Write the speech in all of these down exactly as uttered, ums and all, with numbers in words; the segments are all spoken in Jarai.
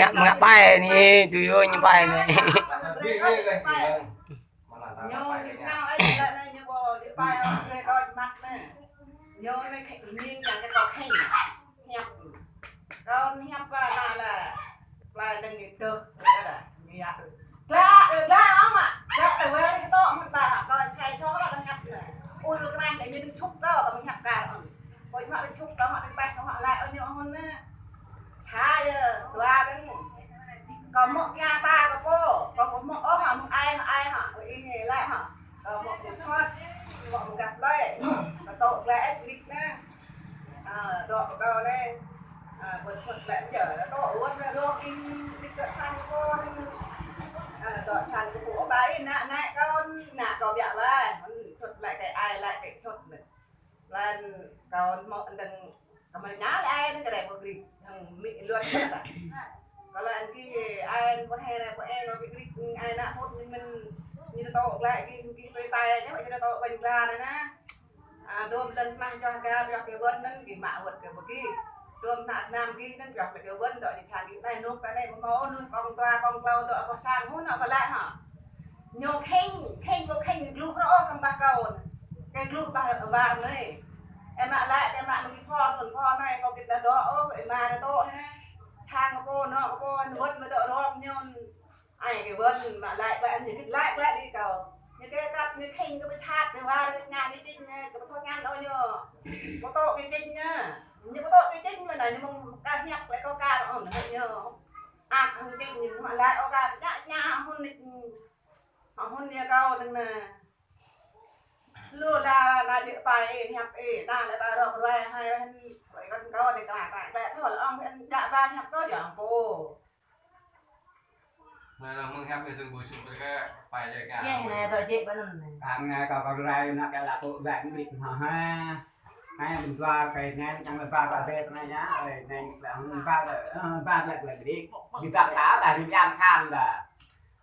ngă, ngă pai anai, tui ơi ñu pai anai. Ñu anai khĕng, ñu kiăng kơ kâo khĕng. Hiăp. Kâo hiăp ba anai lĕ. Plai dơ̆ng ñu tơ̆. Ñu yă. Glăk, glăk ôh mă. Glăk, glăk wơ̆t kơ tŏ mơ̆n ba. Kâo sai sô lă kâo hiăp anai. Ul kơ anai kơ ñu đĭ čŭk kâo, kâo hiăp kar ôh. Kâo mă đĭ čŭk kâo, mă đĭ ƀah kâo, mă lăi ôh ñu ôh anai. Sa yơh, dua dơ̆ng. Kâo mă kiăng ta kâo pô, kâo mă ôh hă, mơ̆ng ai hă, ai hă, kâo ih lăi hă. Kâo mă mơ̆ng thot, mă mơ̆ng gah plơi. Kâo tŏ glăk ĕp grik anai. Ă, dŏ kâo anai. Ă, ƀuh thot lăi yơh, kâo tŏ wơ̆t anai dŏ ih grik kơ sang kâo. Ă, dŏ sang kâo pô, ƀă ih ană, ană kâo, ană kâo biă lăi. Thot lăi kơ ai, lăi kơ thot anai. Lăn kâo mă dơ̆ng kơ mơ̆ ña lĕ ai dơ̆ng kơ rĕ pơgri hăng mĭ luăt kơ ta. Kâo lăn kơ ai pơhai rĕ pơeng kơ pơgri ai ană hŭt ñu mĭn ñu tŏ glăk kơ kơ tơi tơi ñu ñu tŏ ƀañ gla anai na. Ă, dôm lăn tơnah čoh gah pioh kơ wơ̆n anŭn kơ mă wơ̆t kơ pơgri. Dôm tơnah tơnam kơ anŭn pioh kơ wơ̆n dŏ ñu čang kơ anai nuk kơ anai pơmâo nuih kông dua kông klâo dŏ kơ sang hŭn kơ lăi hă. Ñu khĕng, khĕng kâo khĕng gluh rŏ ôh kơ ƀah kâo. Kơ gluh ƀah war anai. Ơ mă lăi, ơ mă mơ̆ng pho, mơ̆ng pho anai, kâo git dah dŏ ôh, ơ mă dah dŏ anai. Sang kơ pô, anŏ kơ pô, wơ̆t mă dŏ rŏ ñu. Ai kơ wơ̆t mă lăi, lăi, ñu git lăi, lăi đi kâo. Ñu kơ krăp, ñu khĕng kơ pơčhat, kơ war, kơ ña, kơ čĭ, kơ pơtho ñan ôh ñu. Pơtŏ kơ čĭ ñu. Ñu pơtŏ kơ čĭ mơ̆n anai, ñu mơ̆ng kah hiăp lăi kâo kar ôh, ñu. Ak hăng čĭ ñu mă lăi ôh kar, ña, ña, hŭn ñu. Hŏ hŭn ñu kâo dơ̆ng anai. Lu la, la djơ̆ pai ih, hiăp ih, ta lĕ ta rŏk ruai hai, hai, kơ kâo dêh kla, kla, kla, thâo lĕ ong, ih, djă ba hiăp kâo jang pô. Anai lĕ mơ̆ng hiăp ih dơ̆ng ƀu sŭt kơ pai jĕ kơ. Yeh, anai tŏ jĕ ƀơi anŭn anai. Anai kâo kơ ruai, anai kơ lăk tŏ ruai, mĭt hă ha. Hai, mĭn dua, kơ anai, čang lĕ ba, ba, bĕ, anai yơh, ơi, anai, lĕ, ba, ba, ơ, ba, ba, ba, bĕ, bĕ, bĕ, ba, ba, ta, ta, rim yang khan, ta.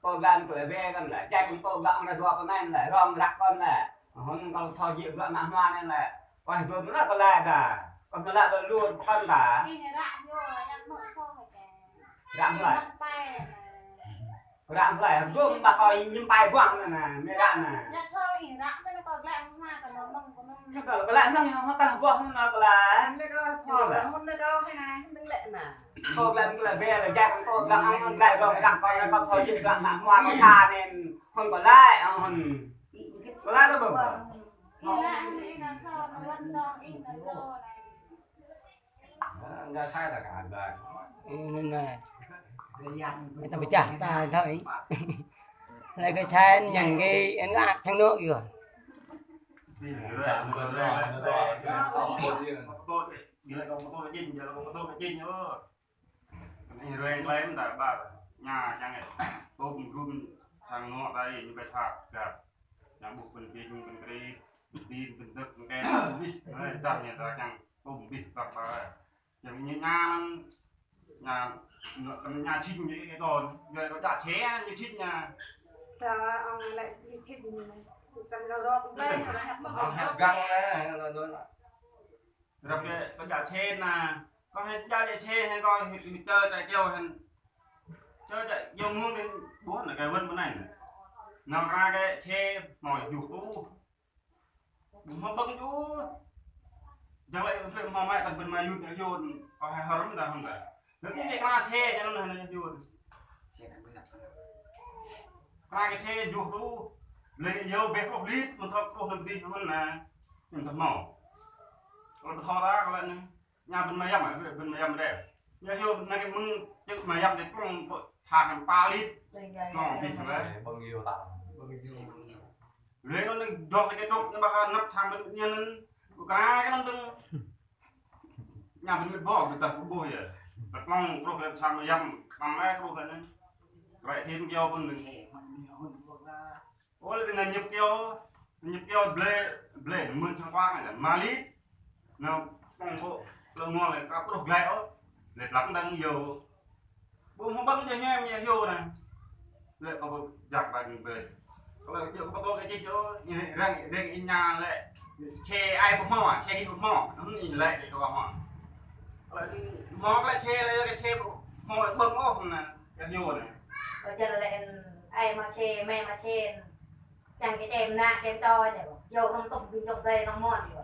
Tŏ glăk kơ lĕ bĕ kăn lĕ, jai kăn tŏ glăk anai dua kăn anai lĕ, rŏng răk kăn lĕ. Hŭn kâo thâo jĕ glăk ană hmua anai lĕ. Wah, dua mơnă kơ lĕ dah. Kăn lĕ ƀơi lu kăn dah. Răk lĕ. Răk lĕ, dua mơnă kâo ñim pai buang anai, mĕ răk anai. Ñim kơ lĕ mơnă kâo hơkah buang anai kơ lĕ. Tŏ glăk kơ lĕ bĕ lĕ, jai kăn tŏ glăk anai lĕ, rŏng răk kăn lĕ, kâo thâo jĕ glăk ană hmua kâo tha anai, hŭn kơ lĕ, hŭn. Kơ lĕ dah ƀơ̆ng. Ơ, anai. Ơ, anai. Ơ, ta pơčah, ta thâo ih. Lĕ kơ sai ñăn kơ, ăn ngă thăng nŏ yua. Ih ruai klem ta ƀă. Ña čang ih. Tôm grum sang nŏ ta ih ñu ƀai tha gap. Ña ƀuh pơ̆n pĭn pơ̆n kri, pơ̆n pĭn pơ̆n dơ̆k pơ̆n kĕ. Ih, dah ña ta čang tôm ih ƀă ƀă. Čang ñu ña lăng, ña, ña, ña čĭ ñu ih ton. Ñu kơ čă čê ñu čĭ ña. Ta ong lĕ ñu čĭ ñu. Kăn lŏ rŏk ƀai. Ong hiăp găng lĕ, lŏ, lŏ, lŏ. Răm kơ, kơ čă čê na, kơ hĕ čă čê hĕ kơ hĕ, hĕ čơ čă kiao hĕ. Čơ čă kiao mơ̆ng kơ ƀuh na kơ wơ̆n mơ̆n anai. Nao kra kơ čê mơ̆ juh tu. Ƀu hmâo ƀơ̆ng juh. Jang lĕ kơ hmâo mă kăn ƀơ̆n mă yut na yut, kơ hĕ hơrăm ta hơm ta. Lĕ kơ čê kra čê, čê năn hĕ yut. Kra kơ čê juh tu. Lĕ yua bĕ pluh lit, mơ̆n thâo pluh lăm dih mơ̆n na. Mơ̆n thâo hmâo. Kơ lĕ ƀu thâo ta kơ lĕ anai. Ña ƀơ̆n mă yăm, ƀơ̆n mă yăm rĕ. Ña yua anai kơ mơ̆ng čơ̆ mă yăm čơ̆ plŏng pơ tha kăn pă lit. Plŏng bih mă rĕ. Ƀơ̆ng yua ta. Ƀơ̆ng yua. Lĕ anŭn anai dŏ kơ čơ̆ dŏ anai ƀă ha năp tha ƀơ̆n ñăn. Kơ kra kơ anŭn dơ̆ng. Ña ƀơ̆n mĕt ƀô̆ ƀơ̆n tah ƀuh yơh. Plŏng truh lĕ tha mă yăm, păm lĕ truh lĕ anai. Rĕ thêm kiao ƀơ̆n anai. Ơ, lĕ tơnă ñŭp kiao, ñŭp kiao blĕ, blĕ, mơ̆n čang kuang anai, mă lit. Nao, kông kô, lŏ ngol lĕ, kơ truh glĕ ôh. Lĕ plăk dăng yua. Ƀu hmâo ƀơ̆ng jĕ ñem ñem yua anai. Lĕ kơ ƀu jak ƀai ñu bĕ. Kơ lĕ yua kơ ƀu tŏ kơ čĭ čô, ñu răng, răng ih ña lĕ. Čê ai ƀu hmâo, čê ih ƀu hmâo. Hưm, ih lĕ, ih kơ ƀu hmâo. Kơ lĕ hmâo kơ lĕ čê lĕ, yua kơ čê ƀu hmâo lĕ ƀơ̆ng ôh anai. Kơ yua anai. Kơ čê lĕ, ai mă čê, mĕ mă čê. Čang kơ čem nă, čem čô ñu. Yua hŏm tŭk ƀing čŏk dai nŏng mơ̆n yua.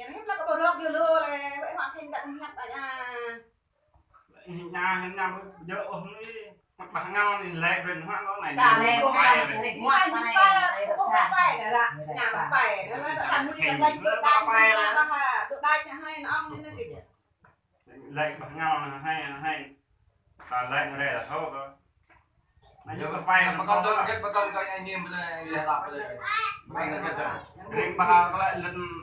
Ñu hiăp lăi kơ ƀu rŏk djơ̆ lu lĕ, wĕ hŏk khĭn ta hiăp ƀă ña. Ñu hiăp ñu ƀu djơ̆ ôh anai. Mă ƀah ngao anai lĕ ƀing hŏk anai. Đa rĕ ƀu pai, rĕ ƀu pai, rĕ ƀu pai, ră, ñu ƀu pai, ră, ră, ta mui ta ƀu pai, ră, ƀu pai, ră, ƀu pai, ră, hai anŭn anai kơ. Lĕ ƀah ngao anai, hai, hai. Ta lĕ anai rĕ thâo kơ. Anai ñu ƀu pai, ƀu pai, ƀu pai, ƀu pai, ƀu pai, ƀu pai, ƀu pai, ƀu pai, ƀu pai, ƀu pai, ƀu pai, ƀu pai, ƀu pai, ƀu pai, ƀu pai, ƀu pai,